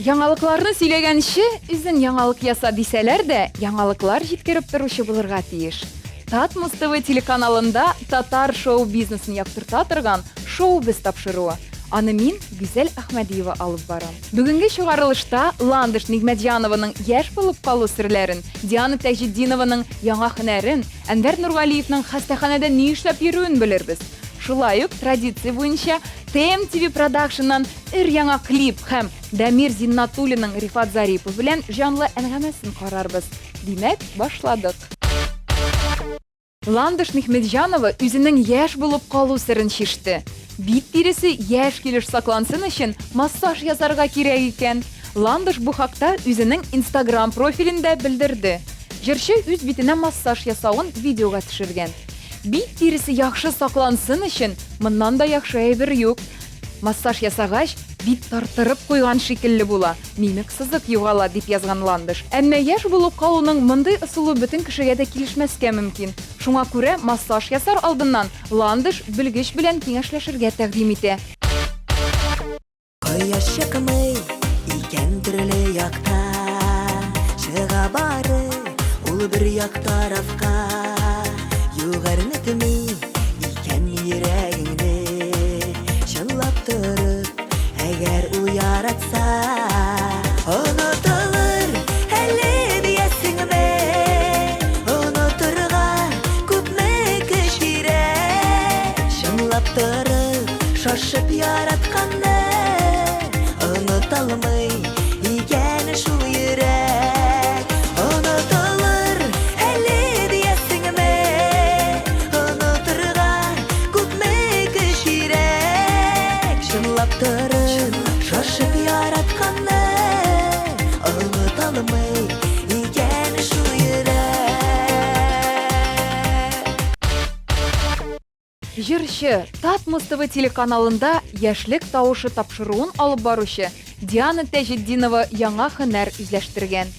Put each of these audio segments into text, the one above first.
Яңалыкларны сөйләгәнче, үзең яңалык яса дисәләр дә, яңалыклар җиткереп торучы булырга тиеш. Татмус ТВ телеканалында татар шоу-бизнесын яктырта торган Шоу-без тапшыруы. Аны мин, Гүзәл Әхмәдиева алып барам. Бүгенге чыгарылышта Ландыш Нигъмәтҗанованың яшь булып калу серләрен, Диана Таҗетдинованың яңа һөнәрен, Әнвәр Нургалиевның хастаханәдә ни эшләп йөрүен белербез. Шулай ук, традиция буенча, TMTV Продакшннан өр-яңа клип һәм Дамир Зиннатуллинның Рифат Зарипов белән җанлы әңгәмәсен карарбыз. Димәк, башладык. Ландыш Нихметҗанова үзенең яшь булып калу серен чиште. Бит тиресе яшь килеш саклансын өчен массаж ясарга кирәк икән. Ландыш бу хакта үзенең Инстаграм профилендә белдерде. Җырчы үз битенә массаж ясавын видеога төшергән. Бит тиресе яхшы саклансын өчен моннан да яхшы әйбер юк. Массаж ясагач, бит тарттырып куйган шикелле була, мимик сызык югала, дип язган Ландыш. Әмма яшь булып калуның мондый ысулы бөтен кешегә дә килешмәскә мөмкин. Шуңа күрә массаж ясар алдыннан Ландыш белгеч белән киңәшләшергә тәкъдим итә. Кояш чыкмый икән төрле якта, Чыга бары ул бер як тарафка. Юк әрнетми икән йөрәгеңне, Чынлап торып, әгәр ул яратса. Онытылыр әле диясеңме, Онытырга күпме көч кирәк. Чынлап торып, Шашып яратканны оныталмый икән шул йөрәк. Онытылыр әле диясеңме, онытырга күпме көч кирәк. Чынлап торып, шашып яратканны оныталмый икән шул йөрәк. Җырчы, Татмус-ТВ телеканалында Яшьлек тавышы тапшыруын алып баручы Диана Тәҗетдинова яңа һөнәр үзләштергән.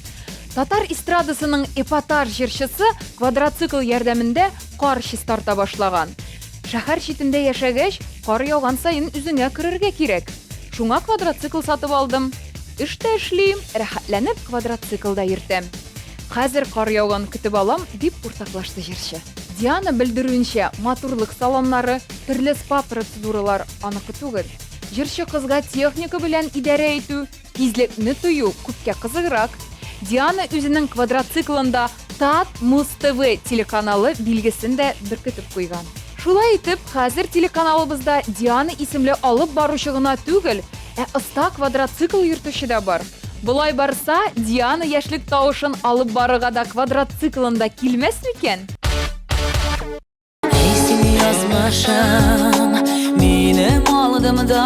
Татар эстрадасының эпатаж җырчысы квадроцикл ярдәмендә кар чистарта башлаган. Шәһәр читендә яшәгәч, кар яуган саен үзеңә керергә кирәк. Шуңа квадроцикл сатып алдым. Эш тә эшлим, рәхәтләнеп квадроцикл да йөртәм. Хәзер кар яуган көтеп алам, дип уртаклашты җырчы. Диана белдерүенчә, матурлык салоннары, төрле спа-процедуралар аныкы түгел. Җырчы кызга техника белән идарә итү, тизлекне тою күпкә кызыграк. Диана үзенең квадроциклында Тат Муз ТВ телеканалы билгесен дә беркетеп куйган. Шулай итеп, хәзер телеканалыбызда Диана исемле алып баручы гына түгел, ә оста квадроцикл йөртүче дә бар. Болай барса, Диана яшьлек тавышын алып барырга да квадроциклында килмәс микән? Әй син язмышым, минем алдымда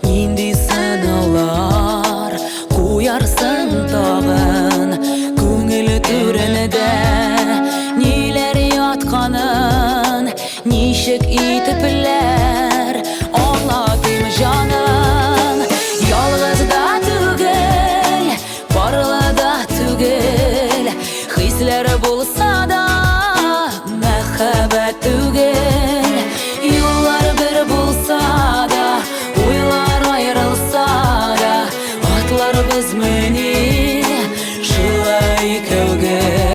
нинди сынаулар куярсың тагын, күңел түрендә ниләр ятканын Ничек итепләр аңлатыйм, җаным, Ялгыз да түгел, парлы да түгел, Хисләр булса да, мәхәббәт түгел. Юллар бер булса да, уйлар аерылса да, Атларбызмыни шулай икәүгә.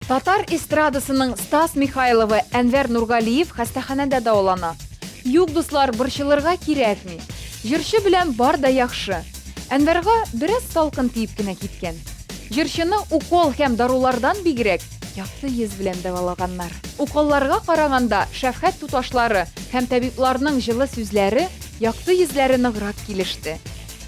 Татар эстрадасының Стас Михайловы Әнвәр Нургалиев хастаханәдә дәвалана. Юк, дуслар, борчылырга кирәкми. Җырчы белән бар да яхшы. Әнвәргә бераз салкын тиеп кенә киткән. Җырчыны укол һәм дарулардан бигрәк, якты йөз белән дәвалаганнар. Уколларга караганда, шәфкать туташлары һәм табибларның җылы сүзләре, якты йөзләре ныграк килеште.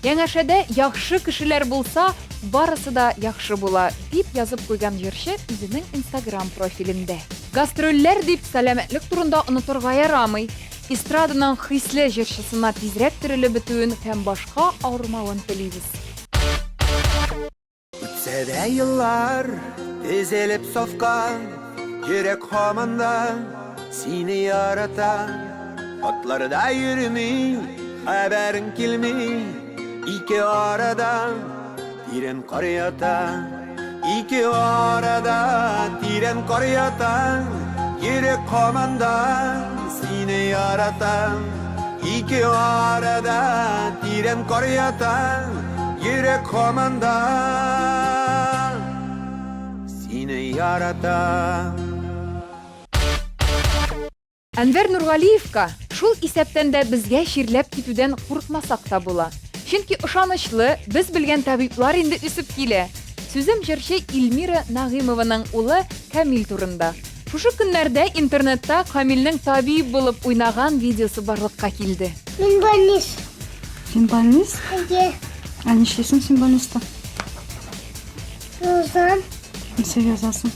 Янәшәдә яхшы кешеләр булса, барысы да яхшы була, дип язып куйган җырчы үзенең Инстаграм профилендә. Гастрольләр дип, сәламәтлек турында онытырга ярамый. Эстраданың хисле җырчысына тизрәк терелеп бетүен һәм башка авырмавын телибез. Үтсә дә еллар, тезелеп сафка, Йөрәк һаман да сине ярата. Хатларда йөрми, хәбәрең килми, Ике арада тирән кар ята. Ике арада тирән кар ята, Йөрәк һаман да сине ярата. Ике арада тирән кар ята, йөрәк һаман да сине ярата. Әнвәр Нургалиевка, шул исәптән дә безгә чирләп китүдән курыкмасак та була. Чөнки ышанычлы, без белгән табиблар инде үсеп килә. Сүзем җырчы Ильмира Нәгыймованың улы Камил турында. Шушы көннәрдә интернетта Камилнең табиб булып уйнаган видеосы барлыкка килде. Мин больниц. Син больниц? Әйе. Ә нишлисең син больницта? Язам. Нәрсә язасың?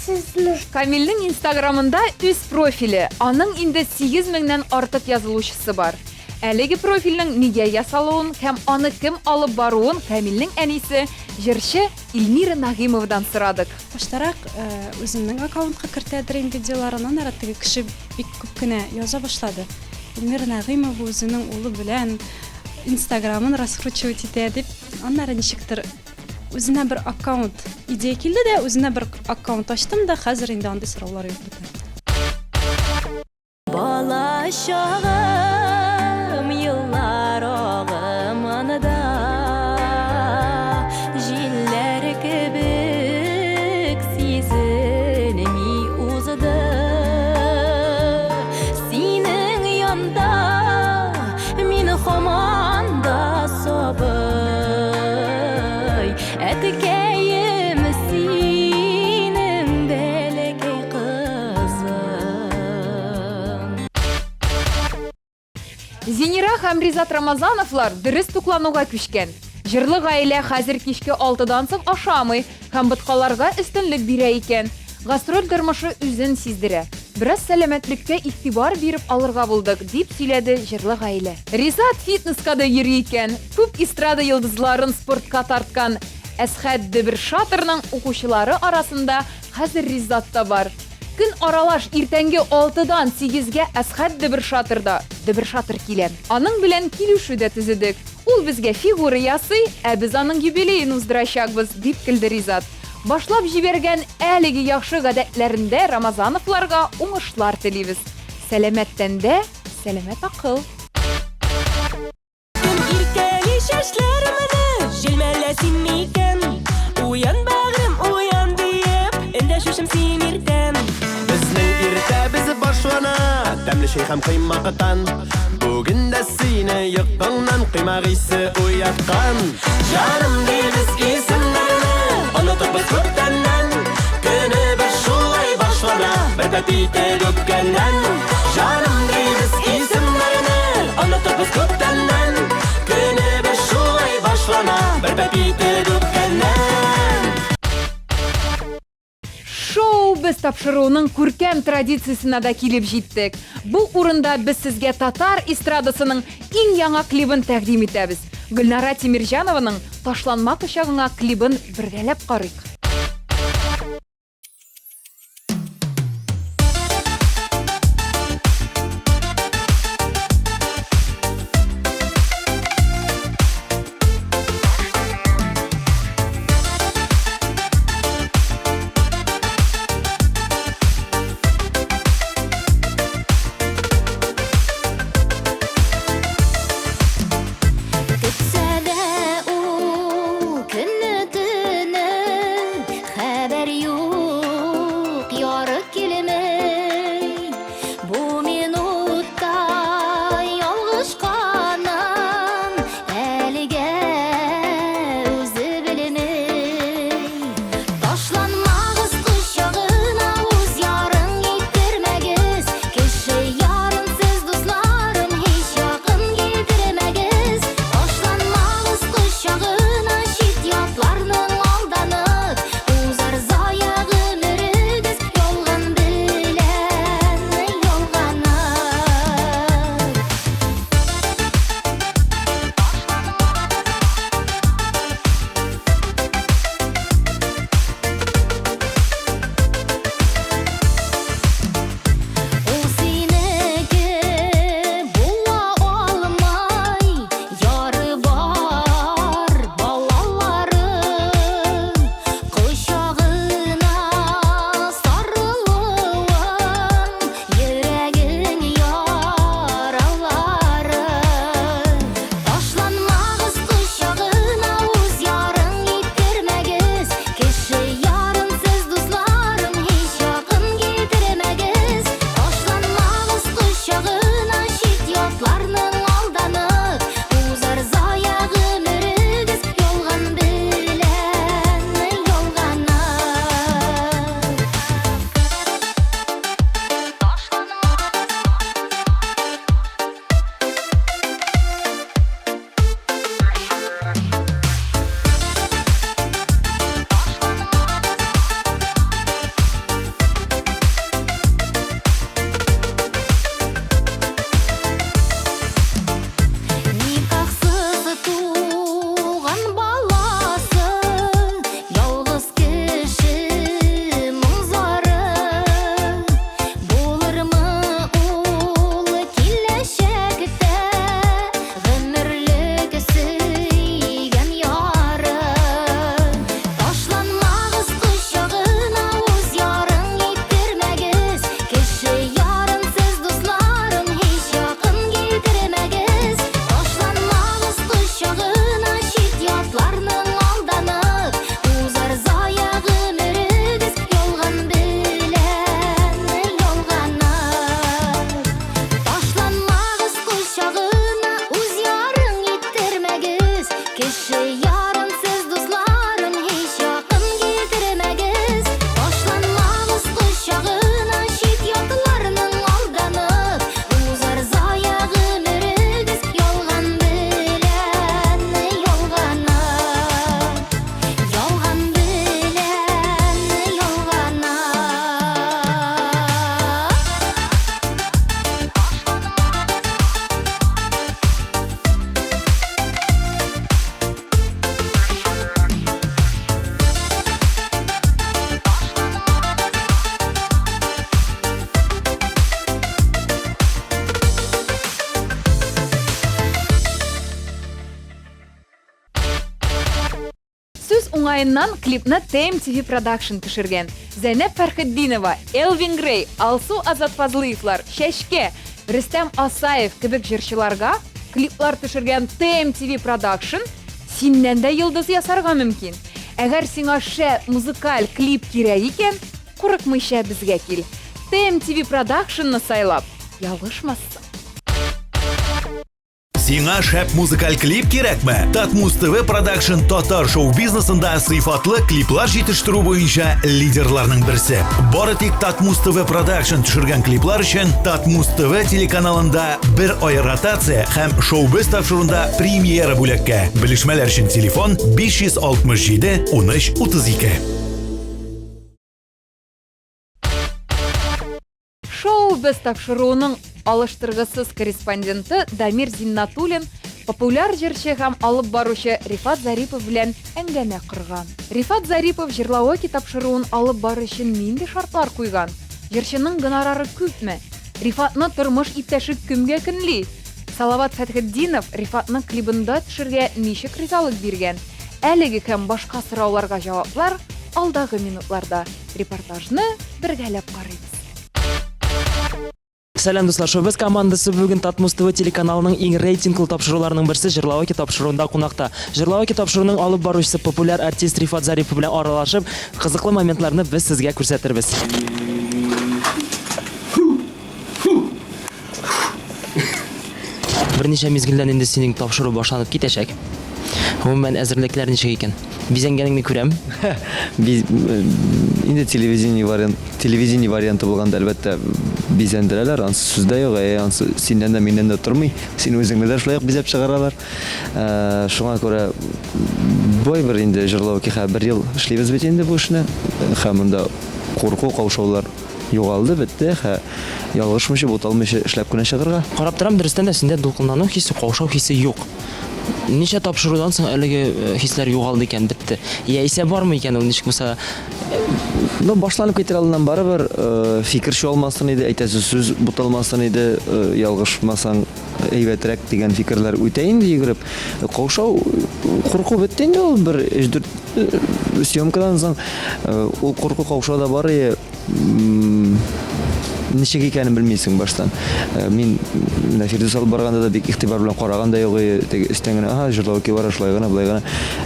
Сезне. Камилнең инстаграмында үз профиле, аның инде 8 меңнән артык язылучысы бар. Әлеге профильнең нигә ясалуын һәм аны кем алып баруын Камилнең әнисе, җырчы Ильмира Нагыймовадан сорадык. Баштарак үземнең аккаунтка кертәдер инде видеоларын, аннары теге кеше бик күп кенә яза башлады. Ильмира Нәгыймова үзенең улы белән инстаграмын раскручивать итә дип, аннары ничектер Үзенә бер аккаунт идея килде дә, үзенә бер аккаунт ачтым да, хәзер инде андый сораулар юк бөтен. Бала чагым еллар агымында җилләр кебек сизелми узды. Синең янда мин һаман да сабый. Әткәем синең бәләкәй кызың. Зинира һәм Ризат Рамазановлар дөрес туклануга күчкән. Җырлы гаилә хәзер кичке алтыдан соң ашамый һәм боткаларга өстенлек бирә икән. Гастроль тормышы үзен сиздерә. Бераз сәламәтлеккә игътибар биреп алырга булдык, дип сөйләде җырлы гаилә. Ризат фитнеска да йөри икән. Күп эстрада йолдызларын спортка тарткан Әсхәт Дөбершатерның укучылары арасында хәзер Ризат та бар. Көн аралаш иртәнге алтыдан сигезгә Әсхәт Дөбершатерда Дөбершатер килә. Аның белән килешү дә төзедек. Ул безгә фигура ясый, ә без аның юбилеен уздырачакбыз, дип көлде Ризат. Башлап җибәргән әлеге яхшы гадәтләрендә Рамазановларга уңышлар телибез. Сәламәт тәндә, сәламәт акыл. Кем иркәли чәчләремне, җилмәлә син микән? Уян, бәгърем, уян диеп, эндәшүчем син иртән. Безнең иртәбез башлана тәмле чәй һәм коймактан. Бүген дә сине йокыңнан коймак исе уяткан. Җаным дибез исемнәрне, онытып без күптәннән. Көнебез шулай башлана, бер тәти итеп үпкәннән. Җаным дибез исемнәрне, онытып без күптәннән. Көнебез шулай башлана, бер тәти итеп үпкәннән. Шоу без тапшыруының күркәм традициясенә дә килеп җиттек. Бу урында без сезгә татар эстрадасының иң яңа клибын тәкъдим итәбез. Гөлнара Тимирҗанованың Ташланма кочагыңа клибын бергәләп карыйк. Көтсә дә ул көне төне. уңаеннан клипны TMTV Production төшергән. Зәйнәб Фәрхетдинова, Элвин Грей, Алсу Азат Фазлыевлар, Чәчкә, Рөстәм Асаев кебек җырчыларга клиплар төшергән TMTV Production синнән дә йолдыз ясарга мөмкин. Әгәр сиңа шәп музыкаль клип кирәк икән, курыкмыйча безгә кил. TMTV Production-ны сайлап, ялгышмассың. Сиңа шәп музыкаль клип кирәкме? Татмуз ТВ Продакшн татар шоу-бизнесында сыйфатлы клиплар җитештерү буенча лидерларның берсе. Бары тик Татмуз ТВ Продакшн төшергән клиплар өчен Татмуз ТВ телеканалында бер ай ротация һәм шоу-без тапшыруында премьера бүләккә. Белешмәләр өчен телефон 567 13 32. Шоу без тапшыруының алыштыргысыз корреспонденты Дамир Зиннатуллин популяр җырчы һәм алып баручы Рифат Зарипов белән әңгәмә корган. Рифат Зарипов Җырлаоки тапшыруын алып бару өчен нинди шартлар куйган? Җырчының гонорары күпме? Рифатны тормыш иптәше кемгә көнли? Салават Фәтхетдинов Рифатны клибында төшергә ничек ризалык биргән? Әлеге һәм башка сорауларга җаваплар алдагы минутларда. Репортажны бергәләп карыйбыз. Сәлам, дуслар! Шоу-без командасы бүген Татмус ТВ телеканалының иң рейтинглы тапшыруларының берсе Җырлавыки тапшыруында кунакта. Җырлавыки тапшыруның алып баручысы популяр артист Рифат Зарипов белән аралашып, кызыклы моментларны без сезгә күрсәтербез. Берничә мизгелдән инде синең тапшыру башланып китәчәк. Гомумән, әзерлекләр ничек икән? Бизәнгәнеңне күрәм. Биз инде телевидение вариант, телевидение варианты булганда, әлбәттә, бизәндерәләр, ансы сүз дә юк, әйе, ансы синнән дә, миннән дә тормый. Син үзеңне дә шулай ук бизәп чыгаралар. Шуңа күрә бай бер инде җырлау кихә бер ел эшлибез бит инде бу эшне. Һәм монда курку, каушаулар Югалды, бетте, хә, ялгышмыйча, буталмыйча эшләп кенә чыгарга. Карап торам, дөрестән дә синдә дулкынлану хисе, каушау хисе юк. Ничә тапшырудан соң әлеге хисләр югалды икән, бетте? Яисә бармы икән ул, ничек булса? Ну, башланып китер алдыннан барыбер фикер чуалмасын иде, әйтәсе сүз буталмасын иде, ялгышмасаң әйбәтрәк дигән фикерләр үтә инде йөгереп. Каушау, курку бетте инде ул бер өч-дүрт съемкадан соң. Ул курку, каушау да бар ие. Ничек икәнен белмисең баштан. Э, мин менә Фирдүс алып барганда да бик игътибар белән караган да юк иде. Теге өстән генә, ага, җырлау ки бара, шулай гына, болай гына.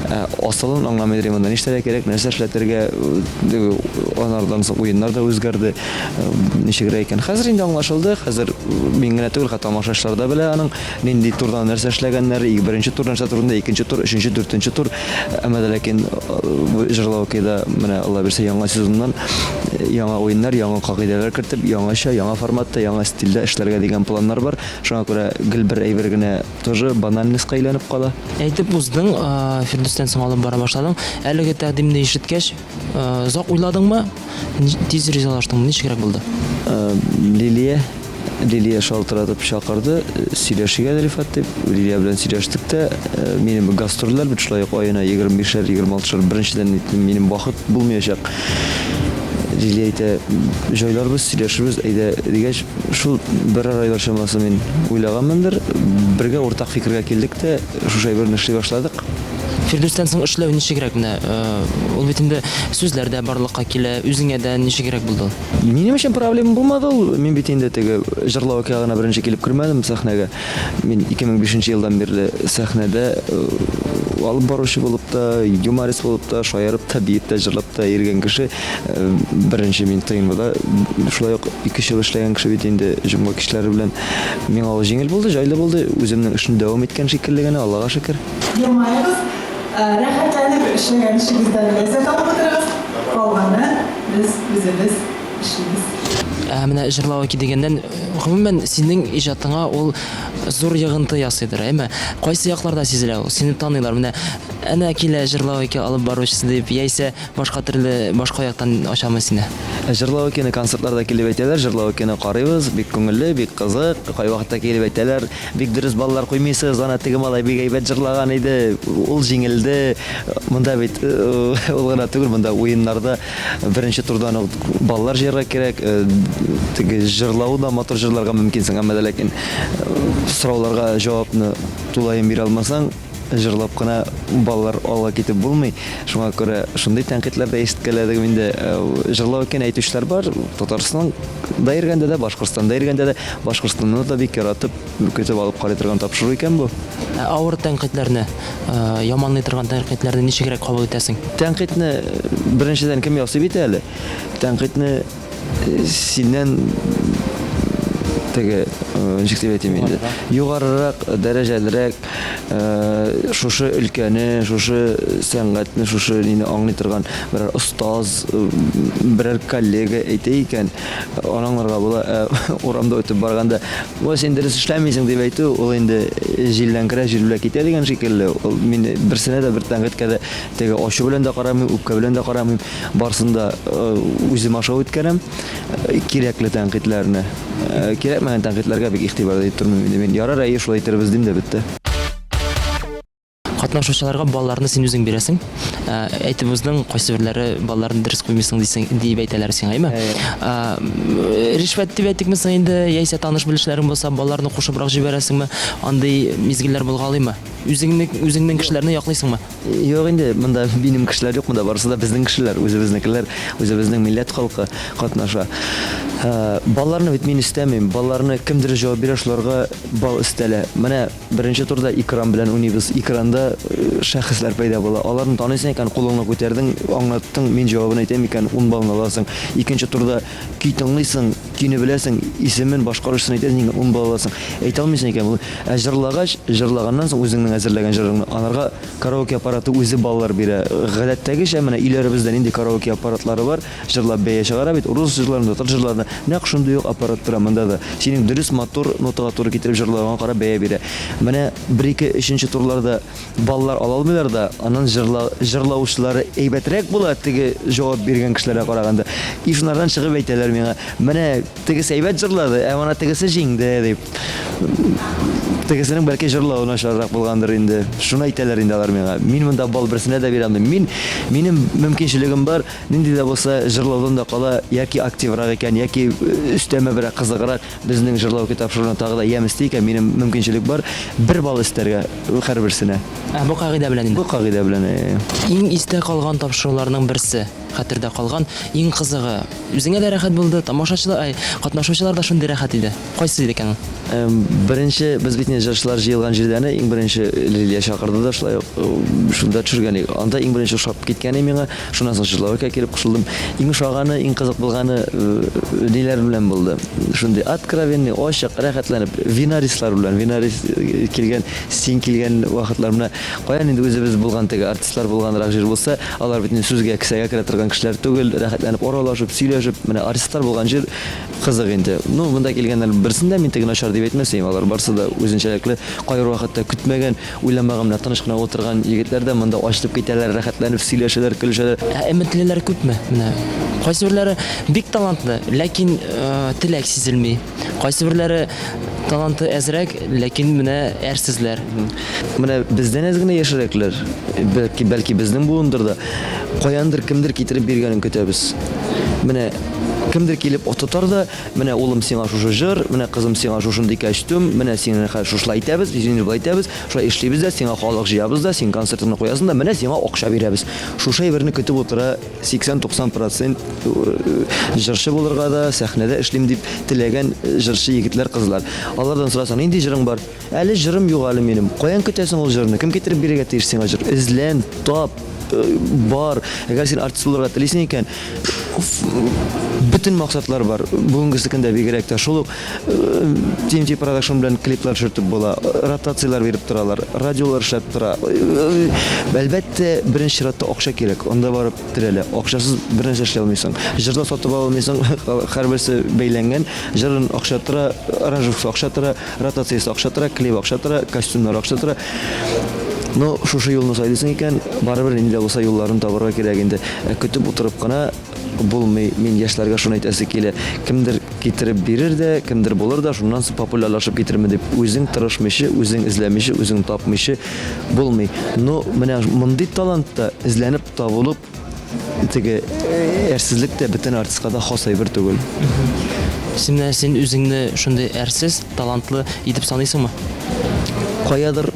Ә асылын аңламый идем, монда нишләргә кирәк, нәрсә эшләтергә, э, анардан соң уеннар да үзгәрде. Э, ничегрәк икән. Хәзер инде аңлашылды, хәзер мин генә түгел, хәтта тамашачылар да белә аның нинди турда нәрсә эшләгәннәр, беренче тур нәрсә турында, икенче тур, өченче, дүртенче тур. Әмма дә ләкин җырлаукида менә Алла бирсә яңа сезоннан яңа уеннар, яңа кагыйдәләр кертеп, яңача, яңа форматта, яңа стильдә эшләргә дигән планнар бар. Шуңа күрә гел бер әйбер генә тоже банальностька әйләнеп кала. Әйтеп уздың, Фирдүстән соң алып бара башладың. Әлеге тәкъдимне ишеткәч, озак уйладыңмы, тиз ризалаштыңмы, ничегрәк булды? Лилия Лилия шалтыратып чакырды, сөйләшик әле, Рифат, дип. Лилия белән сөйләштек тә, э, минем гастрольләр бит шулай ук аена 25-шәр, 26-шар, беренчедән минем вакыт булмаячак. Лилия әйтә, җайларбыз, сөйләшербез, әйдә, дигәч, шул берәр айлар чамасы мин уйлаганмындыр. Бергә уртак фикергә килдек тә, шушы әйберне эшли башладык. Фирдүстән соң эшләү ничегрәк менә? Э, ул бит инде сүзләр дә барлыкка килә, үзеңә дә ничегрәк булды ул? Минем өчен проблема булмады ул. Мин бит инде теге җырлау океагына беренче килеп кермәдем сәхнәгә. Мин 2005 елдан бирле сәхнәдә э, алып баручы булып та, юморист булып та, шаярып та, биеп тә, җырлап та йөргән кеше. Э, беренче мин ТНВда шулай ук 2 ел эшләгән кеше бит инде җомга кичләре белән. Миңа ул җиңел булды, җайлы булды. Үземнең эшне дәвам иткән шикелле генә, Аллага шөкер. Елмаегыз, э, рәхәтләнеп эшләгән эшегездән ләззәт алып утырыгыз. Калганы без үзебез эшлибез. Ә менә җырлау яки дигәннән, гомумән, синең иҗатыңа ул зур йогынты ясыйдыр, әйме? Кайсы якларда сизелә ул? Сине таныйлар, менә әнә килә җырлау яки алып баручысы дип, яисә башка төрле, башка яктан ачамы сине? Җырлау якины концертларда килеп әйтәләр, җырлау якины карыйбыз, бик күңелле, бик кызык. Кайвакытта килеп әйтәләр, Бик дөрес баллар куймыйсыз, ана теге малай бик әйбәт җырлаган иде, ул җиңелде. Монда бит ул гына түгел, монда уеннарда беренче турдан ук баллар җыярга кирәк. Теге җырлавы да матур җырларга мөмкинсең, әмма дә ләкин сорауларга җавапны тулаем бирә алмасаң, җырлап кына балалар алга китеп булмый. Шуңа күрә шундый тәнкыйтьләр дә ишеткәләдек инде. Җырлау икән әйтүчеләр бар. Татарстанда йөргәндә дә, Башкортстанда йөргәндә дә, Башкортстанны да бик яратып, көтеп алып карый торган тапшыру икән бу. Ә авыр тәнкыйтьләрне, яманлый торган тәнкыйтьләрне ничегрәк кабул итәсең? Тәнкыйтьне беренчедән кем ясый бит әле. Тәнкыйтьне синнән теге ничек дип әйтим инде югарырак дәрәҗәлерәк шушы өлкәне шушы сәнгатьне шушы нине аңлый торган берәр остаз берәр коллега әйтә икән аны аңларга була ә урамда үтеп барганда ой син дөрес эшләмисең дип әйтү ул инде җилдән керә җил белән китә дигән шикелле ул мин берсенә дә бер тәнкыйтькә дә теге ачу белән дә карамыйм үпкә белән дә карамыйм Барсын да үзем аша үткәрәм. Кирәкле тәнкыйтьләрне. Кирәкмәгән тәнкыйтьләргә бик игътибар итеп тормыйм инде мин. Ярар, әйе, шулай итәрбез дим дә бетте. Катнашучыларга балларны син үзең бирәсең. Әйтеп уздың, кайсыберләре балларны дөрес куймыйсың дисең, дип әйтәләр сиңа, әйме? Ришвәт дип әйтикме соң инде, яисә таныш-белешләрең булса, балларны кушыбрак җибәрәсеңме? Андый мизгелләр булгалыймы? Үзеңне, үзеңнең кешеләрне яклыйсыңмы? Юк инде, монда минем кешеләр юк, монда барысы да безнең кешеләр, үзебезнекеләр, үзебезнең милләт халкы катнаша. Балларны бит мин өстәмим, балларны кем дөрес җавап бирә, шуларга балл өстәлә. Менә беренче турда экран белән уйныйбыз, экранда шәхесләр пәйда була. Аларны таныйсың икән, кулыңны күтәрдең, аңлаттың, мин җавабын әйтәм икән, ун баллны аласың. Икенче турда көй тыңлыйсың, көйне беләсең, исемен, башкаручысын әйтәсең икән, ун балл аласың. Әйтә алмыйсың икән, бу. Ә җырлагач, җырлаганнан соң үзеңнең әзерләгән җырыңны, анарга караоке аппараты үзе баллар бирә. Гадәттәгечә, менә өйләребездә нинди караоке аппаратлары бар, җырлап бәя чыгара бит, урыс җырларын, татар җырларын, нәкъ шундый ук аппарат тора монда да. Синең дөрес, матур, нотага туры китереп җырлавыңа карап бәя бирә. Менә бер-ике, өченче турларда баллар ала алмыйлар да, аннан җырла, җырлаучылары әйбәтрәк була теге җавап биргән кешеләргә караганда. И шунардан чыгып әйтәләр миңа, менә тегесе әйбәт җырлады, ә менә тегесе җиңде, дип. Тегесенең бәлки җырлавы начаррак булгандыр инде. Шуны әйтәләр инде алар миңа. Мин монда балл берсенә дә бирә алмыйм. Мин, минем мөмкинчелегем бар, нинди дә булса җырлаудан да кала, яки активрак икән, яки өстәмә берәр кызыграк безнең җырлау тапшыруына тагы да ямь өсти икән, минем мөмкинчелек бар, бер балл өстәргә һәрберсенә. Ә бу кагыйдә белән инде? Бу кагыйдә белән, әйе. Иң истә калган тапшыруларның берсе. Хәтердә калган иң кызыгы. Үзеңә дә рәхәт булды, тамашачылар, ай, катнашучылар да шундый рәхәт иде. Кайсы иде икән ул? Беренче, без бит инде җырчылар җыелган җирдәне иң беренче Лилия чакырды да шулай ук шунда төшергән идек. Анда иң беренче ошап киткәне миңа, шуннан соң җырлавыкка килеп кушылдым. Иң ошаганы, иң кызык булганы ниләр белән булды? Шундый откровенный, ачык, рәхәтләнеп, винаристлар белән, винарист килгән, син килгән вакытлар менә каян инде үзебез булган теге артистлар булганрак җир булса, алар бит инде сүзгә кесәгә керә торган кешеләр түгел, рәхәтләнеп аралашып, сөйләшеп, менә артистлар булган җир Кызык инде. Ну, монда килгәннәр берсен дә мин теге начар дип әйтмәс идем. Алар барсы да үзенчәлекле. Кайбер вакытта көтмәгән, уйламаган менә тыныч кына утырган егетләр дә монда ачылып китәләр, рәхәтләнеп сөйләшәләр, көлешәләр. Ә өметлеләр күпме? Менә кайсыберләре бик талантлы, ләкин теләк сизелми. Кайсыберләре таланты әзрәк, ләкин менә әрсезләр. Менә бездән әз генә яшьрәкләр, бәлки, бәлки безнең буындыр да, каяндыр кемдер китереп биргәнен көтәбез. Менә кемдер килеп тотар да, менә улым сиңа шушы җыр, менә кызым сиңа шушындый костюм, менә сине хәзер шушылай итәбез, без инде болай итәбез, шулай эшлибез дә, сиңа халык җыябыз да, син концертыңны куясың да, менә сиңа акча бирәбез. Шушы әйберне көтеп утыра 80-90 процент җырчы булырга да, сәхнәдә эшлим дип теләгән җырчы егетләр, кызлар. Алардан сорасаң, нинди җырың бар? Әле җырым юк әле минем. Каян көтәсең ул җырны? Кем китереп бирергә тиеш сиңа җыр? Эзлән, тап, бар. Әгәр син артист булырга телисең икән, бөтен максатлар бар. Бүгенгесе көндә бигрәк тә шул ук TMT Production белән клиплар төшертеп була, ротацияләр биреп торалар, радиолар эшләп тора. Әлбәттә, беренче чиратта акча кирәк. Анда барып терәлә. Акчасыз бернәрсә эшли алмыйсың. Җыр да сатып ала алмыйсың, һәрберсе бәйләнгән. Җырын акча тора, аранжировкасы акча тора, ротациясе акча тора, клип акча тора, костюмнар акча тора. Но шушы юлны сайлыйсың икән, барыбер нинди дә булса юлларын табырга кирәк инде. Ә көтеп утырып кына булмый. Мин яшьләргә шуны әйтәсе килә. Кемдер китереп бирер дә, кемдер булыр да, шуннан соң популярлашып китермен дип үзең тырышмыйча, үзең эзләмичә, үзең тапмыйча булмый. Но менә мондый талант та эзләнеп табылып, теге әрсезлек тә бөтен артистка да хас әйбер түгел. Син менә син үзеңне шундый әрсез, талантлы итеп саныйсыңмы? Каядыр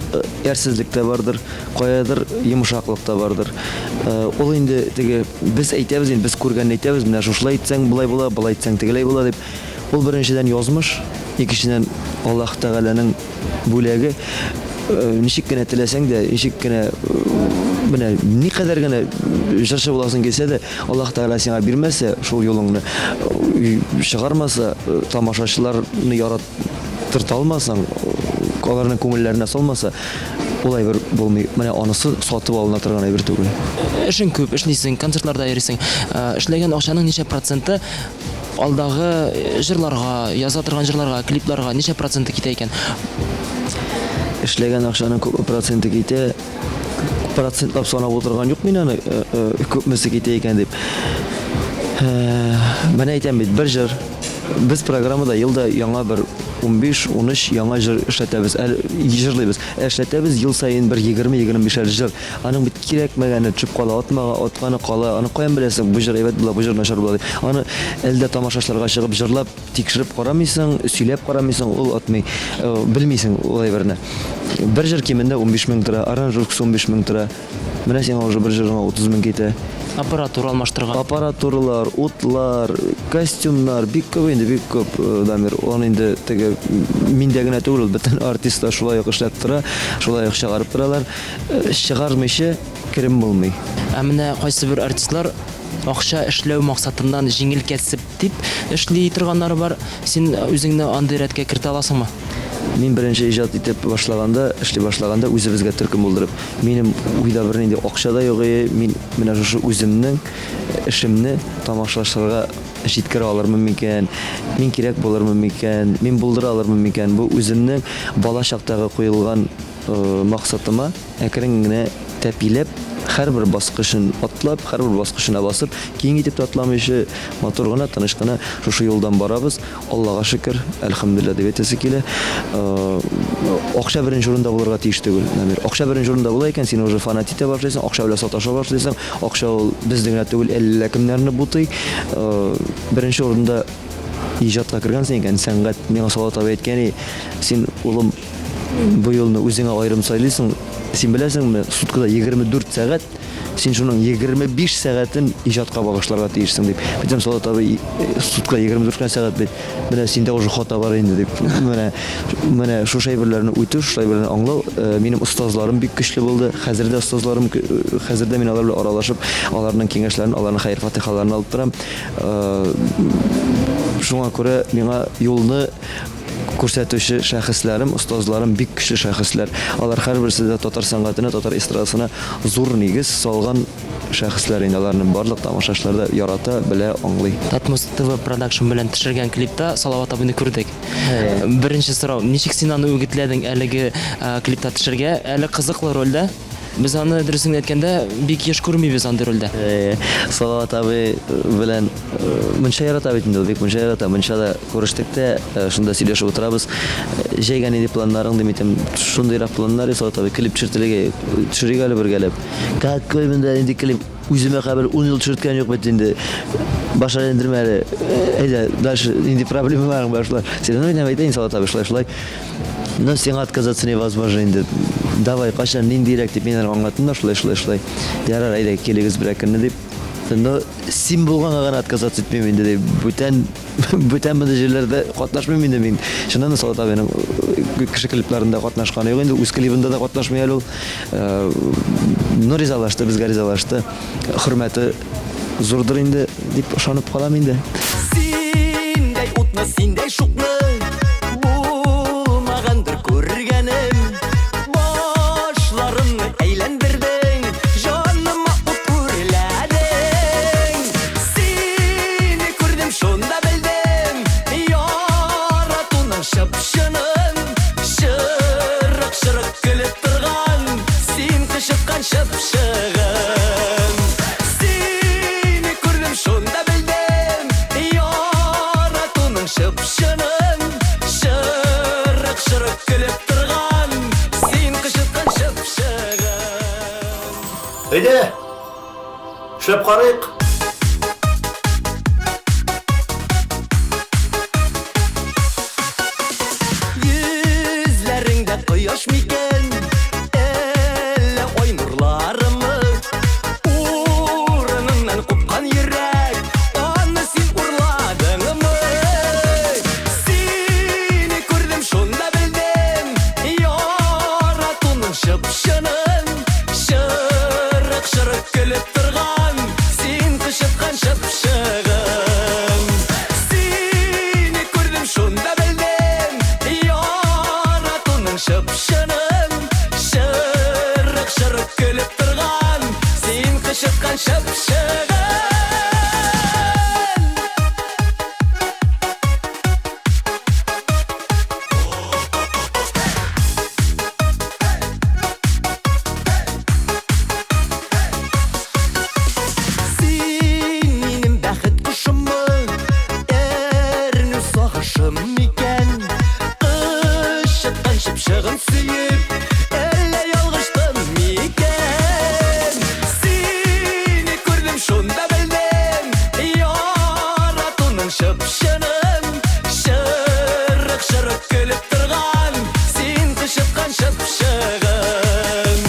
әрсезлек тә бардыр, каядыр йомшаклык та бардыр. Ул инде теге без әйтәбез инде, без күргәнне әйтәбез, менә шушылай итсәң болай була, болай итсәң тегеләй була дип. Ул беренчедән язмыш, икенчедән Аллаһ Тәгаләнең бүләге. Ничек кенә теләсәң дә, ничек кенә менә никадәр генә җырчы буласың килсә дә, Аллаһ Тәгалә сиңа бирмәсә шул юлыңны, чыгармаса, тамашачыларны яраттырта алмасаң, аларның күңелләренә салмаса, ул әйбер булмый. Менә анысы сатып алына торган әйбер түгел. Эшең күп, эшлисең, концертларда йөрисең. Эшләгән акчаның ничә проценты алдагы җырларга, яза торган җырларга, клипларга ничә проценты китә икән? Эшләгән акчаның күпме проценты китә? Процентлап санап утырган юк мин аны, күпмесе китә икән дип. Менә әйтәм бит, бер җыр. Без программада елда яңа бер 15-13 яңа җыр эшләтәбез, әле җырлыйбыз. Ә эшләтәбез ел саен бер 20-25 җыр. Аның бит кирәкмәгәне төшеп кала, атмага, атканы кала. Аны каян беләсең, бу җыр әйбәт була, бу җыр начар була дип. Аны әле дә тамашачыларга чыгып җырлап, тикшереп карамыйсың, сөйләп карамыйсың, ул атмый. Белмисең ул әйберне. Бер җыр кимендә 15 мең тора, аранжировкасы 15 мең тора. Менә сиңа уже бер җырыңа 30 мең китә. Аппаратура алмаштырган. Аппаратуралар, утлар, костюмнар бик күп инде, бик күп, Дамир. Аны инде теге миндә генә түгел, ул бөтен артистлар шулай ук эшләп тора, шулай ук чыгарып торалар. Чыгармыйча керем булмый. Ә менә кайсыбер артистлар акча эшләү максатыннан җиңел кәсеп дип эшли торганнары бар. Син үзеңне андый рәткә кертә аласыңмы? Мин беренче иҗат итеп башлаганда, эшли башлаганда үзебезгә төркем булдырып, минем уйда бернинди акча да юк иде, мин менә шушы үземнең эшемне тамашачыларга җиткерә алырмын микән, мин кирәк булырмын микән, мин булдыра алырмын микән, бу үземнең бала чактагы куелган Максатыма әкрен генә тәпиләп, һәрбер баскычын атлап, һәрбер баскычына басып, киң итеп тә атламыйча, матур гына, тыныч кына шушы юлдан барабыз. Аллага шөкер, әлхәмдүлилләһ дип әйтәсе килә. Акча беренче урында булырга тиеш түгел, Дамир. Акча беренче урында була икән, син уже фанат итә башлыйсың, акча белән саташа башлыйсың. Акча ул безне генә түгел, әллә кемнәрне бутый. Беренче урында иҗатка кергәнсең икән, сәнгать, миңа Салават абый әйткән, син, улым, Бу юлны үзеңә аерым сайлыйсың. Син беләсеңме, суткада 24 сәгать, син шуның 25 сәгатен иҗатка багышларга тиешсең дип. Әйтәм, Салават абый, суткада 24 кенә сәгать бит. Менә синдә уже хата бар инде дип. Менә менә шушы әйберләрне үтү, шушы әйберләрне аңлау, минем остазларым бик көчле булды. Хәзер дә остазларым, хәзер дә мин алар белән аралашып, аларның киңәшләрен, аларның хәер-фатихаларын алып торам. Шуңа күрә миңа юлны Күрсәтүче шәхесләрем, остазларым бик көчле шәхесләр. Алар һәрберсе дә татар сәнгатенә, татар эстрадасына зур нигез салган шәхесләр инде. Аларны барлык тамашачылар да ярата, белә, аңлый. Татмус ТВ продакшн белән төшергән клипта Салават абыйны күрдек. Беренче сорау, ничек син аны үгетләдең әлеге клипта төшергә? Әле кызыклы рольдә. Без аны, дөресен генә әйткәндә, бик еш күрмибез андый рольдә. Салават абый белән мунча ярата бит инде ул, бик мунча ярата. Мунчада күрештек тә, шунда сөйләшеп утырабыз. Җәйгә нинди планнарың дим әйтәм. Шундыйрак планнар, Салават абый, клип төшертелергә, төшерик әле бергәләп. Какой монда нинди клип? Үземә кабер ун ел төшерткән юк бит инде. Баш әйләндермә әле. Әйдә, дальше нинди проблемаларың бар шулар. Син әйтәм, әйтәйин, Салават абый, шулай, шулай. Но сиңа отказаться невозможно инде. Давай, кайчан, ниндирәк дип мин аңа аңлаттым да, шулай, шулай, шулай. Ярар, әйдә, килегез берәр көнне дип. Но син булганга гына отказаться итмим инде дип. Бүтән, бүтән мондый җирләрдә катнашмыйм инде мин. Чыннан да Салават абыйның э, кеше клипларында катнашканы юк инде, үз клибында да катнашмый әле ул. Э, но ризалашты, безгә ризалашты. Хөрмәте зурдыр инде дип ышанып калам инде. Синдәй утны, синдәй шукны Булмагандыр күргәнем Башларымны әйләндердең Җаныма ут үрләдең Сине күрдем, шунда белдем Яратуның чып-чынын Чырык-чырык көлеп торган Син кычыткан чыпчыгым Сине күрдем, шунда белдем Яратуның чып-чынын Чырык-чырык көлеп торган Син кычыткан чыпчыгым. Әйдә, эшләп карыйк. Йөзләреңдә кояш микән? Ялгышым микән? Кычыткан чыпчыгын сөеп, әллә ялгыштым микән? Сине күрдем, шунда белдем, яратуның чып-чынын. Чырык-чырык көлеп торган, син кычыткан чыпчыгын.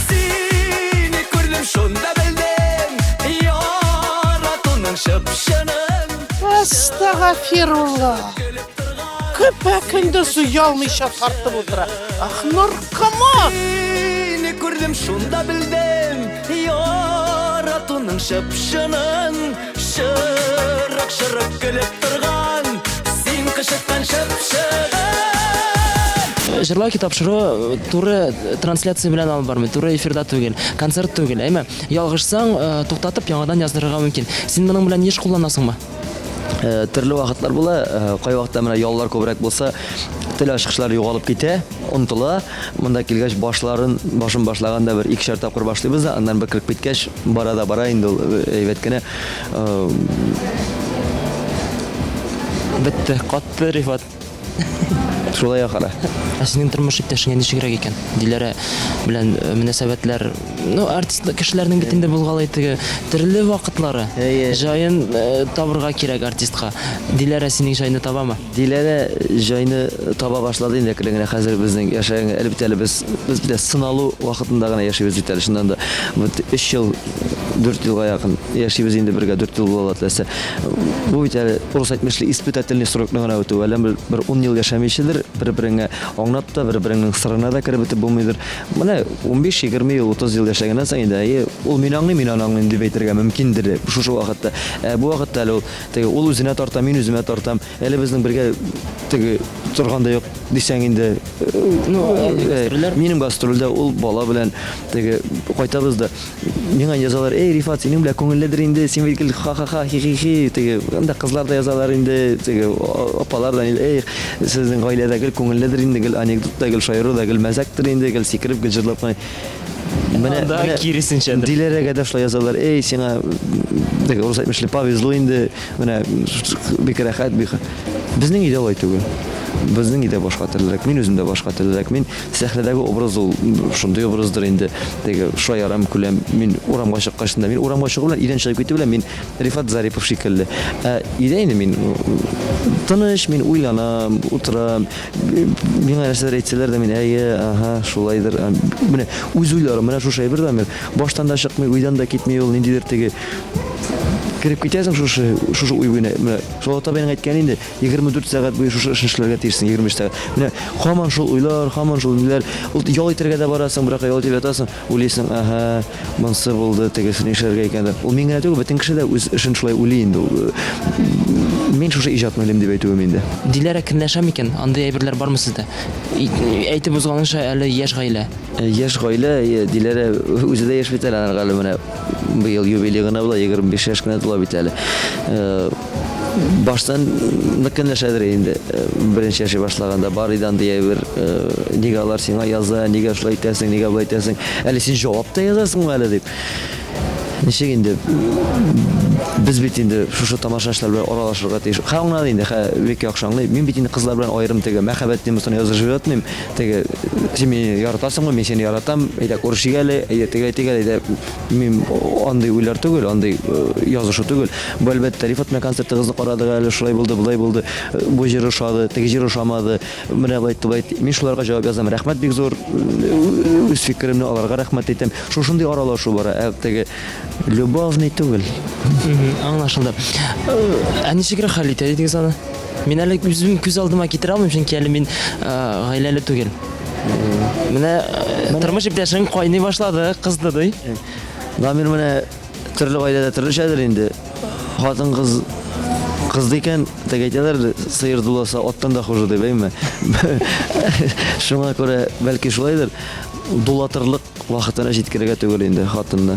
Сине күрдем, шунда белдем, яратуның чып-чынын. Әстәгафирулла. Көпә-көндез оялмыйча тартып утыра. Ах, наркоман! Сине күрдем, шунда белдем, яратуның чып-чынын. Чырык-чырык көлеп торган, син кычыткан чыпчыгын. Җырлау тапшыруы туры трансляция белән алып бармый, туры эфирда түгел, концерт түгел, әйме? Ялгышсаң, туктатып яңадан яздырырга мөмкин. Син моның белән еш кулланасыңмы? Төрле вакытлар була, кайвакытта менә яллар күбрәк булса, тел ачкычлары югалып китә, онытыла. Монда килгәч башларын, башын башлаганда бер икешәр тапкыр башлыйбыз да, аннан бер кереп киткәч, бара да бара инде ул әйбәт кенә. Бетте, катты Рифат. Шулай ахыры. Ә синең тормыш иптәшеңә ничегрәк икән? Диләрә белән мөнәсәбәтләр, ну, артист кешеләрнең бит инде булгалый теге төрле вакытлары. Җаен табырга кирәк артистка. Диләрә синең җайны табамы? Диләрә җайны таба башлады инде әкрен генә. Хәзер безнең яшәгән, әле бит әле без, без бит сыналу вакытында гына яшибез бит әле, чыннан да. Вот 3 ел, 4 елга якын яшибез инде бергә, 4 ел була теләсә. Бу бит әле, урыс әйтмешли, испытательный срокны гына үтү. Әле бер 10 ел яшәмичедер, бер-береңә аңлап та, бер-береңнең сырына да кереп бетеп булмыйдыр. Менә 15-20 ел, 30 ел яшәгәннән соң инде, әйе, ул мине аңлый, мин аны аңлыйм дип әйтергә мөмкиндер шушы вакытта. Ә бу вакытта әле ул теге ул үзенә тарта, мин үземә тартам. Әле безнең бергә теге торган да юк дисәң инде. Ну, гастрольләр. Минем гастрольдә ул бала белән теге кайтабыз да. Миңа язалар, "Эй, Рифат, синең белән күңелледер инде, син бит гел ха-ха-ха, хи-хи-хи", теге анда кызлар да язалар инде, теге апалар да, "Эй, сезнең гаиләдә гел күңелледер инде, гел анекдот та, гел шаяру да, гел мәзәктер инде, гел сикереп, гел җырлап кына". Менә, Анда менә киресенчәдер. Диләрәгә дә шулай язалар. Эй, сиңа теге урыс әйтмешли повезло инде. Менә бик рәхәт, бик. Безнең өйдә алай түгел. Безнең өйдә башка төрлерәк. Мин үзем дә башка төрлерәк. Мин сәхнәдәге образ ул шундый образдыр инде. Теге шаярам, көләм. Мин урамга чыккач та, мин урамга чыгу белән, өйдән чыгып китү белән мин Рифат Зарипов шикелле. Ә өйдә инде мин тыныч, мин уйланам, утырам. Миңа нәрсәдер әйтсәләр дә, мин әйе, аһа, шулайдыр. Менә үз уйларым, менә шушы әйбер дә мин баштан да чыкмый, уйдан да китми ул, ниндидер теге кереп китәсең шушы шушы уй буена. Менә Салават абыйның әйткәне инде, 24 сәгать буе шушы эшне эшләргә тиешсең, 23 сәгать. Менә һаман шул уйлар, һаман шул ниләр. Ул ял итәргә дә барасың, берәр ял итеп ятасың, уйлыйсың, аһа, монсы булды, тегесе нишләргә икән дип. Ул мин генә түгел, бөтен кеше дә үз эшен шулай уйлый инде ул. Мин шушы иҗатны уйлыйм дип әйтүем инде. Диләрә көнләшә микән? Андый әйберләр бармы сездә? Әйтеп узганыңча, әле яшь гаилә. Яшь гаилә, Диләрә үзе дә яшь бит әле, анарга әле менә быел юбилей гына була, 25 яшь кенә тула бит әле. Баштан нык көнләшәдер инде. Беренче яши башлаганда бар иде андый әйбер. Нигә алар сиңа яза, нигә шулай итәсең, нигә болай итәсең? Әле син җавап та язасыңмы әле дип. Ничек инде без бит инде шушы тамашачылар белән аралашырга тиеш. Хә аңлады инде, хә бик яхшы аңлый. Мин бит инде кызлар белән аерым теге мәхәббәт темасына язышып ятмыйм. Теге син мине яратасыңмы, мин сине яратам, әйдә күрешик әле, әйдә тегеләй итик әле, әйдә. Мин андый уйлар түгел, андый язышу түгел. Бу әлбәттә, Рифат менә концертыгызны карадык әле, шулай булды, болай булды, бу җыр ошады, теге җыр ошамады, менә болай итте, болай итте. Мин шуларга җавап язам. Рәхмәт бик зур, үз фикеремне аларга рәхмәт әйтәм. Шушындый аралашу бара, ә теге любовный түгел. Аңлашылды. Ә ничегрәк хәл итә идегез аны? Мин әле үзем күз алдыма китерә алмыйм, чөнки әле мин гаиләле түгел. Менә тормыш иптәшең кайный башлады, кызды ди. Дамир менә төрле гаиләдә төрлечәдер инде. Хатын-кыз кызды икән, теге әйтәләр, сыер дуласа аттан да хуже дип, әйме? Шуңа күрә бәлки шулайдыр. Дулатырлык вакытына җиткерергә түгел инде хатынны.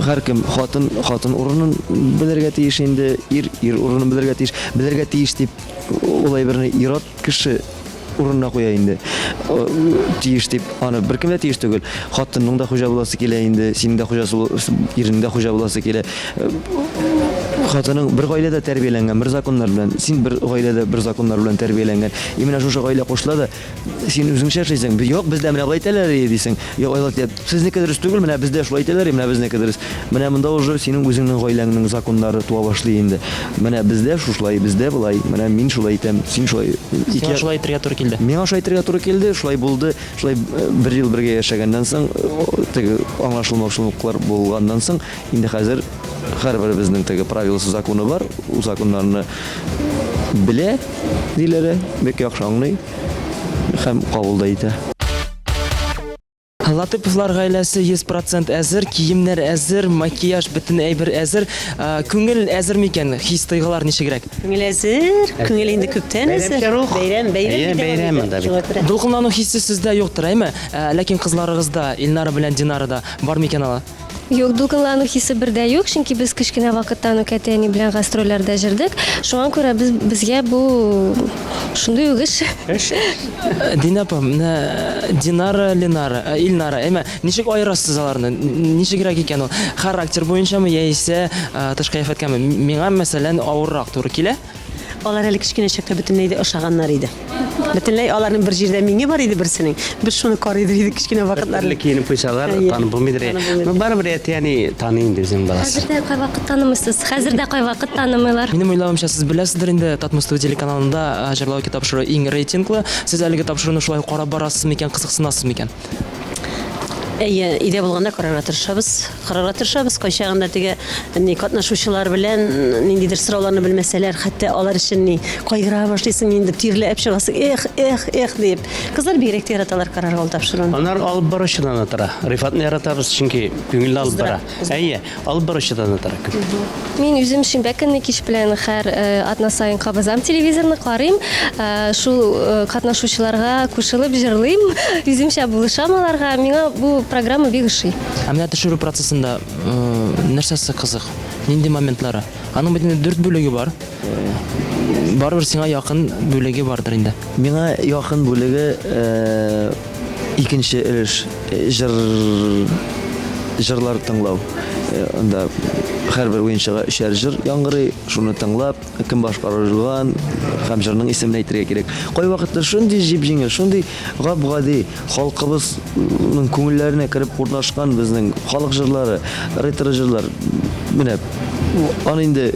Һәркем хатын хатын урынын белергә тиеш инде, ир ир урынын белергә тиеш. Белергә тиеш дип ул әйберне ир-ат кеше урынына куя инде. Тиеш дип аны беркем дә тиеш түгел. Хатынның да хуҗа буласы килә инде, синең дә хуҗасы, иренең дә хуҗа буласы килә. Хатының бер гаиләдә тәрбияләнгән, бер законнар белән, син бер гаиләдә бер законнар белән тәрбияләнгән. И менә шушы гаилә кушыла да, син үзеңчә эшлисең. Юк, бездә менә болай әйтәләр, дисең. Юк, алар әйтә, сезнеке дөрес түгел, менә бездә шулай әйтәләр, менә безнеке дөрес. Менә монда уже синең үзеңнең гаиләңнең законнары туа башлый инде. Менә бездә шушылай, бездә болай, менә мин шулай әйтәм, син шулай. Сиңа шулай әйтергә туры килде. Миңа шулай әйтергә туры килде, шулай булды. Шулай бер ел бергә яшәгәннән соң, теге аңлашылмаучылыклар булганнан соң, инде хәзер һәрберебезнең теге правиласы, законы бар. Ул законнарны белә Диләрә, бик яхшы аңлый һәм кабул да итә. Латыповлар гаиләсе 100 процент әзер, киемнәр әзер, макияж, бөтен әйбер әзер. Күңел әзер микән? Хис-тойгылар ничегрәк? Күңел әзер, күңел инде күптән әзер. Бәйрәм, бәйрәм. Бәйрәм монда бит. Дулкынлану хисе сездә юктыр, әйме? Ләкин кызларыгызда, Илнара белән Динарада бар микән алар? Юк, дулкынлану хисе бер дә юк, чөнки без кечкенә вакыттан үк әти-әни белән гастрольләрдә җөрдек. Шуңа күрә без безгә бу шундый ук эш. Эш. Динә апа, менә Динара, Ленара, э, Илнара, әйме, ничек аерасыз аларны? Ничегрәк икән ул? Характер буенчамы яисә э, тышкы кыяфәткәме? Миңа, мәсәлән, авыррак туры килә. Алар әле кечкенә чакта бөтенләй дә ошаганнар иде. Бөтенләй аларның бер җирдә миңе бар иде берсенең. Без шуны карыйдыр идек кечкенә вакытларда. Төрле киенеп куйсалар, танып булмыйдыр. Ну, барыбер әти-әни таный инде үзенең баласын. Хәзер дә кайвакыт танымыйсыз. Хәзер дә кайвакыт танымыйлар. Минем уйлавымча, сез беләсездер инде, Татмус ТВ телеканалында Җырлау ике тапшыруы иң рейтинглы. Сез әлеге тапшыруны шулай карап барасыз микән, кызыксынасыз микән? Әйе, өйдә булганда карарга тырышабыз. Карарга тырышабыз. Кайчагында теге ни катнашучылар белән ниндидер сорауларны белмәсәләр, хәтта алар өчен ни кайгыра башлыйсың инде, тирләп чыгасың, эх, эх, эх диеп. Кызлар бигрәк тә яраталар карарга ул тапшыруны. Аннары алып баручыдан да тора. Рифатны яратабыз, чөнки күңелле алып бара. Әйе, алып баручыдан да тора күп. Мин үзем шимбә көнне кич белән һәр атна саен кабызам телевизорны, карыйм. Шул катнашучыларга кушылып җырлыйм. Үземчә булышам аларга. Миңа бу программа бик ошый. Ә менә төшерү процессында нәрсәсе кызык? Нинди моментлары? Аның бит инде дүрт бүлеге бар. Барыбер сиңа якын бүлеге бардыр инде. Миңа якын бүлеге Икенче өлеш, җыр, җырлар тыңлау. Анда һәрбер уенчыга өчәр җыр яңгырый, шуны тыңлап, кем башкарылган һәм җырның исемен әйтергә кирәк. Кайвакытта шундый җип-җиңел, шундый гап-гади, халкыбызның күңелләренә кереп урнашкан безнең халык җырлары, ретро җырлар. Менә аны инде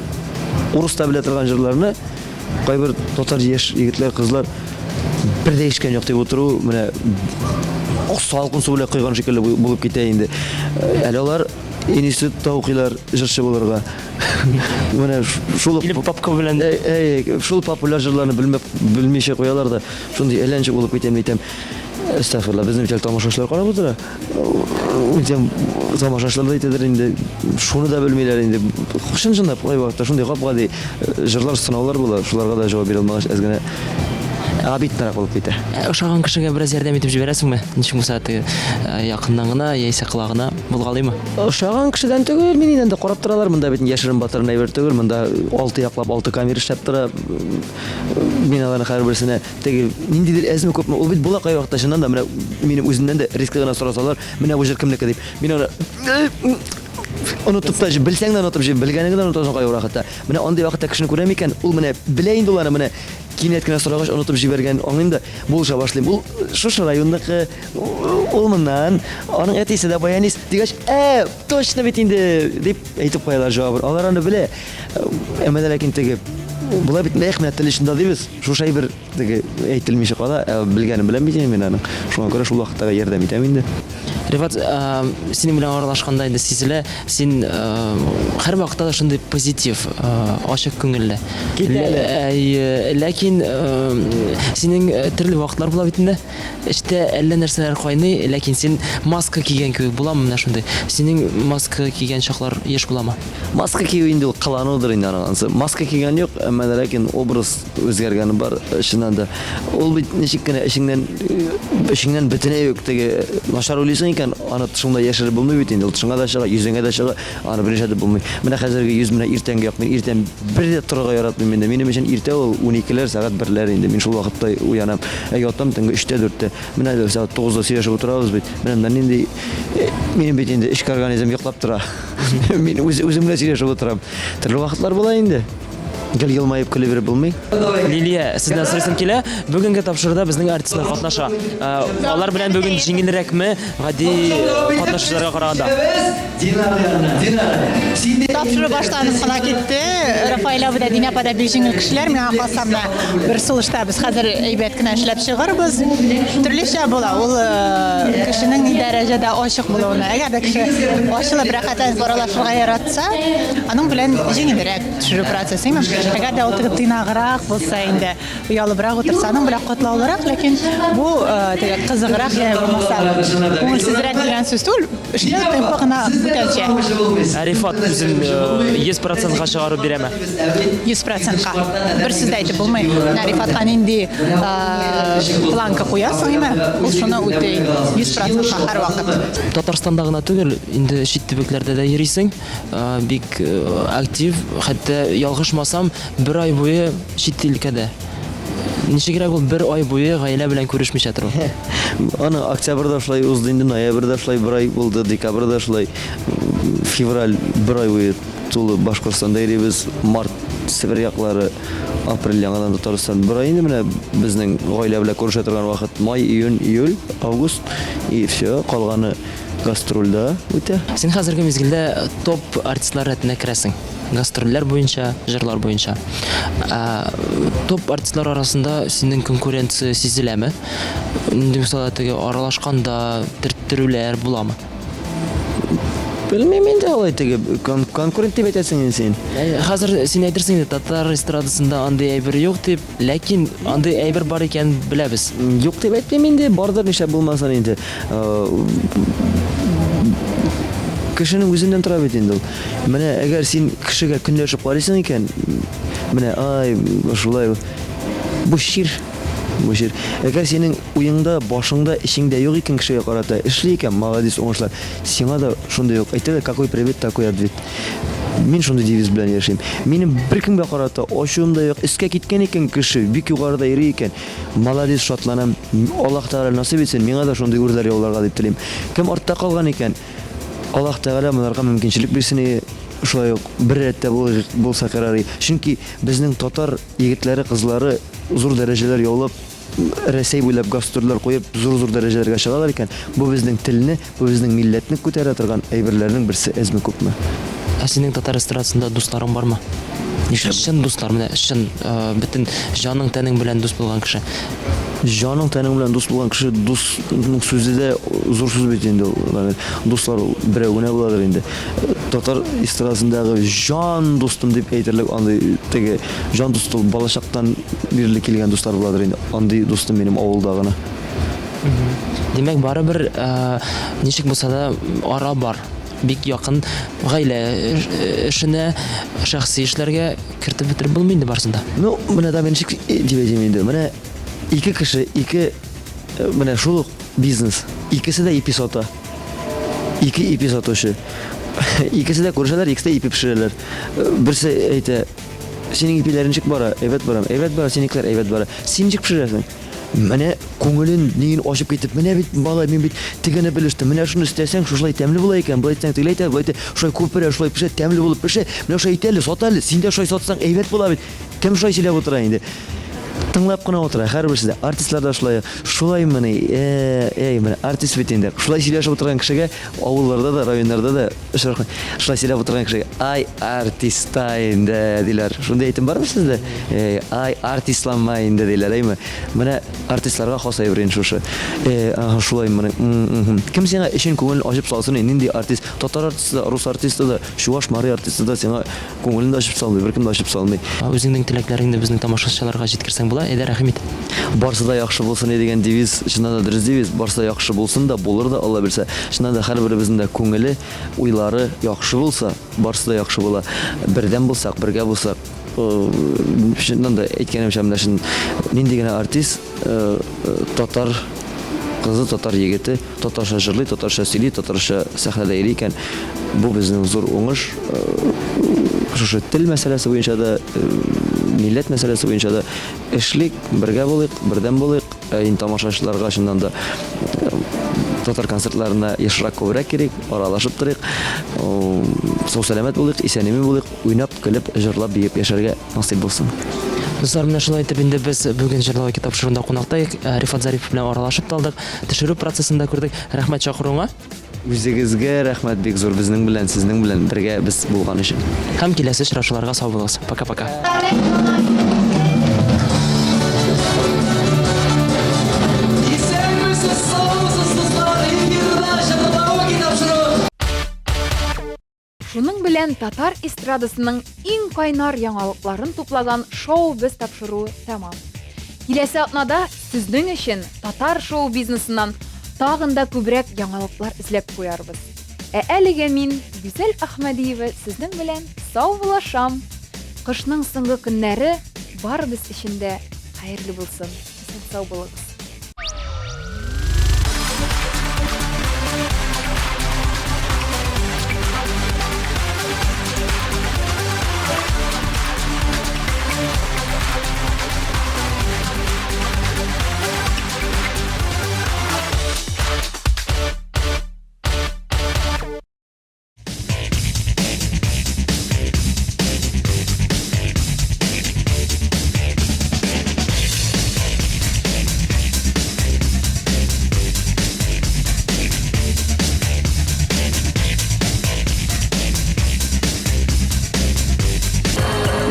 урыс та белә торган җырларны Кайбер татар яшь егетләр, кызлар бер дә ишкән юк дип утыру, менә салкын су белән койган шикелле булып китә инде. Әле алар институтта укыйлар җырчы булырга. Менә шул Килеп папка белән. Әй, шул популяр җырларны белмәп, белмичә куялар да, шундый әллә ничек булып китә, мин әйтәм. Әстәгъфирулла, безнең бит әле тамашачылар карап утыра. Үтәм тамашачылар да әйтәдер инде, шуны да белмиләр инде. Чын-чынлап кайвакытта шундый гап-гади э, җырлар, сынаулар була, шуларга да җавап бирә алмагач, әз генә обиднорак булып китә. Ә ошаган кешегә бераз ярдәм итеп җибәрәсеңме? Ничек булса теге э, якыннан гына яисә колагына булгалыймы? Ошаган кешедән түгел, мин инде карап торалар, монда бит яшерен батырын әйбер түгел, монда алты яклап алты камера эшләп тора. Мин аларның һәрберсенә Теге ниндидер әзме күпме, ул бит була кайвакытта чыннан да, менә минем үземнән дә резко гына сорасалар, менә бу җыр кемнеке дип. Мин аны онытып та, белсәң дә онытып, белгәнеңне дә онытасың кайбер вакытта. Менә андый вакытта кешене күрәм икән, ул менә белә инде ул аны, менә кинәт кенә сорагач онытып җибәргән, аңлыйм да, булыша башлыйм. Ул шушы районныкы, ул моннан, аның әтисе дә баянист дигәч, ә, точно бит инде, дип әйтеп куялар җавабын. Алар аны белә. Әмма дә ләкин теге болай бит эх, менә тел очында дибез. Шушы әйбер теге әйтелмичә кала, ә белгәнен беләм бит инде мин аның. Шуңа күрә шул вакыттагы ярдәм итәм инде. Рифат, синең белән аралашканда инде сизелә, син һәрвакытта да шундый позитив, ачык күңелле. Китә әле. Ләкин синең төрле вакытлар була бит инде. Эчтә әллә нәрсәләр кайный, ләкин син маска кигән кебек буламы менә шундый? Синең маска кигән чаклар еш буламы? Маска кию инде ул кыланудыр инде аның анысы. Маска кигән юк, әмма дә ләкин образ үзгәргәне бар, чыннан да. Ул бит ничек кенә эчеңнән эчеңнән бөтенләй үк теге начар уйлыйсың икән, икән, аны тышыңда яшереп булмый бит инде. Ул тышыңа да чыга, йөзеңә дә чыга, аны бернишләтеп булмый. Менә хәзерге йөз менә иртәнге як. Мин иртән бер дә торырга яратмыйм инде. Минем өчен иртә ул уникеләр, сәгать берләр инде. Мин шул вакытта уянам. Ә ятам төнге өчтә, дүрттә. Менә әле сәгать тугызда сөйләшеп утырабыз бит. Менә монда нинди минем бит инде эчке организм йоклап тора. Мин үз үзем генә сөйләшеп утырам. Төрле вакытлар була инде. Гел елмаеп көлеп йөреп булмый. Лилия, сездән сорыйсым килә. Бүгенге тапшыруда безнең артистлар катнаша. Э, алар белән бүген җиңелрәкме гади э, катнашучыларга караганда? Тапшыру башланып кына китте. Рафаэль абый да, Динә апа да бик җиңел кешеләр. Миңа калса, менә бер сулышта без хәзер әйбәт кенә эшләп чыгарбыз. Төрлечә була. Ул э, кешенең ни дәрәҗәдә ачык булуына. Әгәр дә кеше ачылып, рәхәтләнеп аралашырга яратса, аның белән җиңелрәк төшерү процессы. Әгәр дә ул теге тыйнаграк булса инде, Оялыбрак утырса, аның белән катлаулырак, ләкин бу э, теге кызыграк я булмаса күңелсезрәк дигән сүз түгел, эшләү темпы гына бүтәнчә. Ә Рифат үзен 100 процентка чыгарып бирәме? 100 процентка. Бер сүз дә әйтеп булмый. Менә Рифатка нинди э, планка куясың, име, ул шуны үти 100 процентка һәрвакыт. Татарстанда гына түгел, инде чит төбәкләрдә дә йөрисең, э, бик актив, хәтта ялгышмасам, Бер ай буе чит илкәдә. Ничегрәк ул бер ай буе гаилә белән күрешмичә тору? Аны октябрьдә шулай узды инде, ноябрьдә шулай бер ай булды, декабрьдә шулай, февраль бер ай буе тулы Башкортстанда йөрибез, март Себер яклары, апрель яңадан Татарстан. Бер ай инде менә безнең гаилә белән күрешә торган вакыт. Май, июнь, июль, август и все, калганы гастрольдә үтә. Син хәзерге мизгелдә топ артистлар рәтенә керәсең. Гастрольләр буенча, җырлар буенча. Ә, топ артистлар арасында синең конкуренция сизеләме? Нинди мисал теге аралашканда төрттерүләр буламы? Белмим инде алай теге кон конкурент дип әйтәсең инде син. Хәзер син әйтерсең инде татар эстрадасында андый әйбер юк дип, ләкин андый әйбер бар икәнен беләбез. Юк дип әйтмим инде, бардыр нишләп булмасын инде. Кешенең үзеннән тора бит инде ул. Менә әгәр син кешегә көнләшеп карыйсың икән, менә ай, шулай бу чир, бу чир. Әгәр синең уеңда, башыңда, эчеңдә юк икән кешегә карата, эшли икән, молодец, уңышлар. Сиңа да шундый ук. Әйтәләр, какой привет, такой ответ. Мин шундый девиз белән яшим. Минем беркемгә карата ачуым да юк. Өскә киткән икән кеше, бик югарыда йөри икән, молодец, шатланам. Аллаһ Тәгалә насыйп итсен, миңа да шундый үрләр яуларга дип телим. Кем артта калган икән, Аллаһ Тәгалә монарга мөмкинчелек бирсен и шулай ук бер рәттә булсак ярар и. Чөнки безнең татар егетләре, кызлары зур дәрәҗәләр яулап, Рәсәй буйлап гастрольләр куеп, зур-зур дәрәҗәләргә чыгалар икән, бу безнең телне, бу безнең милләтне күтәрә торган әйберләрнең берсе әзме-күпме. Ә синең татар эстрадасында дусларың бармы? Нишләп? Чын дуслар, менә чын, бөтен җаның-тәнең белән дус булган кеше. Җаның-тәнең белән дус булган кеше, дусның сүзе дә зур сүз бит инде ул, Рамил. Дуслар ул берәү генә буладыр инде. Татар эстрадасындагы җан дустым дип әйтерлек андый теге җан дусты ул балачактан бирле килгән дуслар буладыр инде. Андый дустым минем авылда гына. Димәк, барыбер, ничек булса да, ара бар. Бик якын гаилә эшенә, шәхси эшләргә кертеп бетереп булмый инде барысын да. Ну, менә там ничек дип әйтим инде. Менә ике кеше, ике менә шул ук бизнес. Икесе дә ипи сата. Ике ипи сатучы. Икесе дә күрешәләр, икесе дә ипи пешерәләр. Берсе әйтә, синең ипиләр ничек бара? Әйбәт бара. Әйбәт бара, синекеләр әйбәт бара. Син ничек пешерәсең? Менә күңелен ниен ачып китеп, менә бит малай, мин бит тегене белештем, менә шуны өстәсәң, шушылай тәмле була икән, болай итсәң тегеләй итә, болай итә, шулай күперә, шулай пешә, тәмле булып пешә, менә шулай итә әле, сата әле, син дә шулай сатсаң, әйбәт була бит. Кем шулай сөйләп утыра инде? Тыңлап кына утыра, һәрберсе дә. Артистлар да шулай. Шулаймыни? Э, эй, менә артист бит инде. Шулай сөйләшеп утырган кешегә авылларда да, районнарда да очрашкан. Шулай сөйләп утырган кешегә, ай, артиста инде, диләр. Шундый әйтем бармы сездә? Эй, ай, артистланма инде, диләр, әйме? Менә артистларга хас әйбер инде шушы. Э, ага, шулай моны. Кем сиңа эчен күңелен ачып салсын инде, нинди артист? Татар артисты да, рус артисты да, чуваш, мари артисты да сиңа күңелен дә ачып салмый, беркем дә ачып салмый. Үзеңнең теләкләреңне безнең тамашачыларга җиткерсәң була, әйдә, рәхим ит. Барсы да яхшы булсын иде дигән девиз, чыннан да дөрес девиз, барсы да яхшы булсын да, булыр да, Алла бирсә. Чыннан да һәрберебезнең дә күңеле, уйлары яхшы булса, барсы да яхшы була. Бердәм булсак, бергә булсак, чыннан да әйткәнемчә, менә чын нинди генә артист, татар. кызы, татар егете татарча җырлый, татарча сөйли, татарча сәхнәдә йөри икән, бу безнең зур уңыш. Шушы тел мәсьәләсе буенча да, милләт мәсьәләсе буенча да эшлик, бергә булыйк, бердәм булыйк. Ә инде тамашачыларга чыннан да татар концертларына ешрак күбрәк кирик, аралашып торыйк. Сау-сәламәт булыйк, исән-имин булыйк, уйнап, көлеп, җырлап, биеп яшәргә насыйп булсын. Дуслар, менә шулай итеп инде без бүген Җырлау ике тапшыруында кунакта идек. Рифат Зарипов белән аралашып та алдык, төшерү процессын да күрдек. Рәхмәт чакыруыңа. Үзегезгә рәхмәт бик зур безнең белән, сезнең белән бергә без булган өчен. Һәм киләсе очрашуларга сау булыгыз. Пока-пока. Исәнмесез, саумысыз, дуслар! Эфирда Җырлау ике тапшыруы. Шуның белән татар эстрадасының иң кайнар яңалыкларын туплаган Шоу-без тапшыруы тәмам. Киләсе атнада сезнең өчен татар шоу-бизнесыннан тагын да күбрәк яңалыклар эзләп куярбыз. Ә әлегә мин, Гүзәл Әхмәдиева, сезнең белән саубуллашам. Кышның соңгы көннәре барыбыз өчен дә хәерле булсын. Исән-сау булыгыз.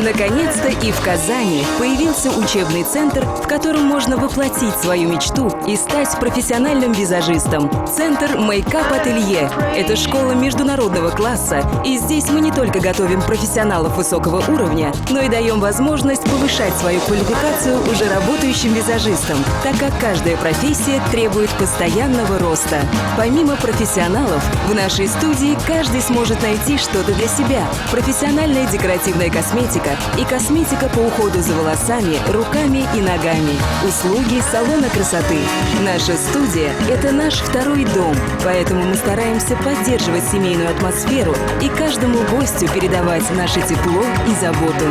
Наконец-то и в Казани появился учебный центр, в котором можно воплотить свою мечту и стать профессиональным визажистом. Центр Мейкап Ателье – это школа международного класса, и здесь мы не только готовим профессионалов высокого уровня, но и даем возможность повышать свою квалификацию уже работающим визажистам, так как каждая профессия требует постоянного роста. Помимо профессионалов, в нашей студии каждый сможет найти что-то для себя. Профессиональная декоративная косметика и косметика по уходу за волосами, руками и ногами. Услуги салона красоты. Наша студия – это наш второй дом, поэтому мы стараемся поддерживать семейную атмосферу и каждому гостю передавать наше тепло и заботу.